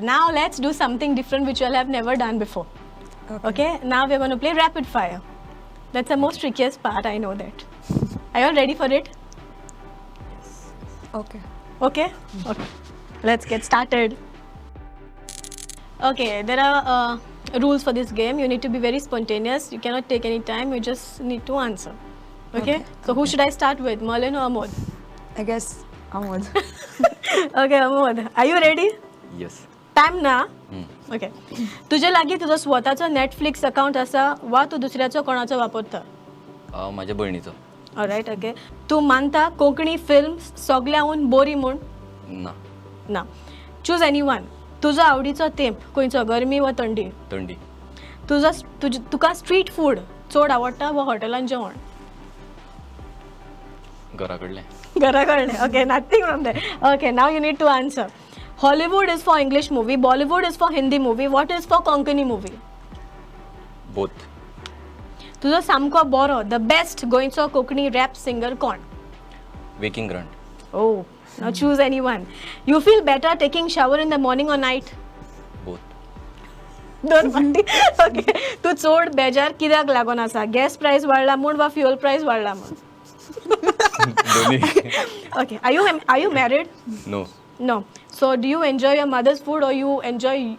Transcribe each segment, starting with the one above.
Now let's do something different which you all have never done before. Okay, now we're going to play rapid fire. That's the most trickiest part, I know that. Are you all ready for it? Okay. Okay? Okay. Let's get started. Okay, there are rules for this game. You need to be very spontaneous. You cannot take any time. You just need to answer. Okay? Okay. So who should I start with, Merlin or Amod? I guess Amod. Okay, Amod. Are you ready? Yes. Time ना? Okay. तुजे लागीं तुजो स्वताचो Netflix account आसा वा तूं दुसऱ्याचो कोणाचो वापरता? म्हाज्या भयणीचो. ऑलरायट. ओके. तूं मानता कोंकणी फिल्म सगळ्याहून बोरी म्हूण? ना. ना. Choose any one. तुजो आवडीचो तेंप खंयचो, गरमी वा थंडी? थंडी. तुजो तुका स्ट्रीट फूड चड आवडटा वा हॉटेलान जेवण? घरा कडलें. घरा कडलें. Okay, nothing from there. Okay, now you need to answer. Hollywood is for English movie, Bollywood is for Hindi movie, what is for Konkani movie? Both. तुजो सामको बरो, the best गोंयचो कोंकणी रॅप सिंगर कोण? Waking Grant. Oh, now choose any one. You feel better taking shower in the morning or night? Both. दोन फावटी. Okay. तूं चड बेजार कित्याक लागून आसा, गॅस प्रायस वाडला म्हूण वा फ्युअल प्रायस वाडला म्हूण? दोन्ही. Okay. Are you married? No. No. So do you enjoy your mother's food or you enjoy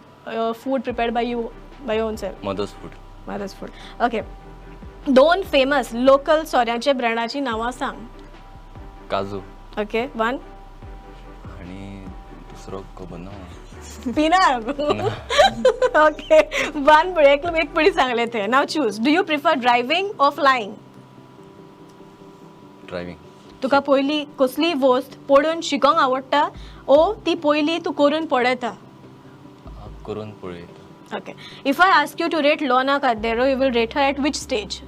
food prepared by you by your own self? Mother's food. Mother's food. Okay. दोन famous local सोऱ्याचे ब्रँडाची नांवां सांग. काजू. Okay, one. आनी दुसरो खबर ना. पिना. Okay, one एक एक पयलीं सांगलें तें. Now choose. Do you prefer driving or flying? Driving. तुका पयलीं कसलीय वस्त पळोवन शिकोंक आवडटा ओ ती पयलीं तूं करून पळयता? करून पळयता. Okay. If I ask you to rate Lorna Cordeiro, you will rate her at which stage?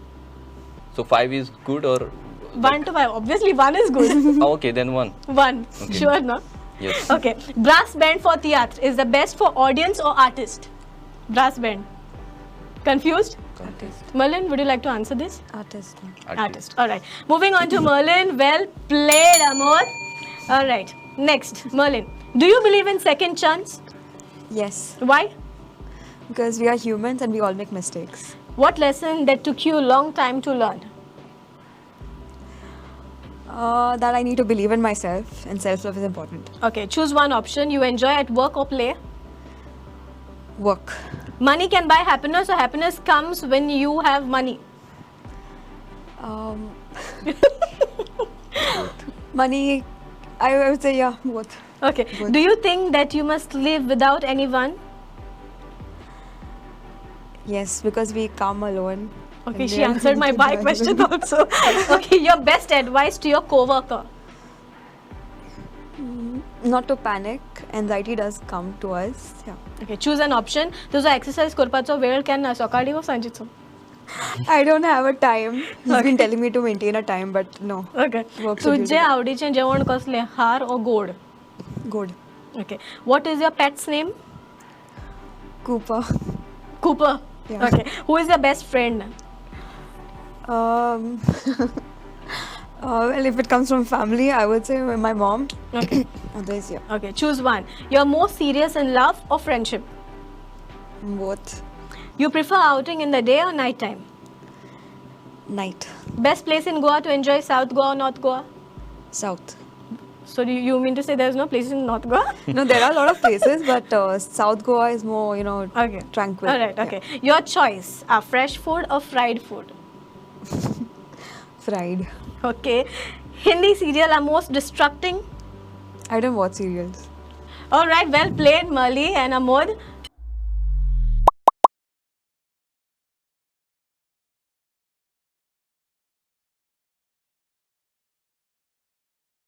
So 5 is good or 1 to 5? Obviously 1 is good. Okay, then 1. 1. Okay. Sure, no? Yes. Okay. Brass band for theatre is the best for audience or artist? Brass band. Confused? Artist. Merlin, would you like to answer this? Artist. Artist. All right. Moving on to Merlin. Well played, Amod. All right. Next, Merlin. Do you believe in second chance? Yes. Why? Because we are humans and we all make mistakes. What lesson that took you a long time to learn? That I need to believe in myself, and self-love is important. Okay, choose one option. You enjoy at work or play? Work. Money can buy happiness, or happiness comes when you have money? Money, I would say, yeah, both. Okay. Both. Do you think that you must live without anyone? Yes, because we come alone. Okay, she answered my why question also. Okay, your best advice to your co-worker? Not to panic. Anxiety does come to us. Yeah. Okay, choose an option. तुजो exercise करपाचो वेळ केन्ना, सकाळी वा सांजेचो? I don't have a time. He's been telling me to maintain a time, but no. Okay. तुझे आवडीचें जेवण कसलें, खार or गोड? Good. Okay. What is your pet's name? Cooper. Cooper. Yeah. Okay. Who is your best friend? Well, if it comes from family, I would say my mom. Okay. Others, yeah. Okay, choose one. You're more serious in love or friendship? Both. You prefer outing in the day or night time? Night. Best place in Goa to enjoy, South Goa or North Goa? South. So you mean to say there's no place in North Goa? No, there are a lot of places, but South Goa is more, you know, okay, tranquil. All right, okay. Yeah. Your choice, fresh food or fried food? Fried. Okay. Hindi serial are most distracting? I don't watch serials. All right, well played, Merly and Amod.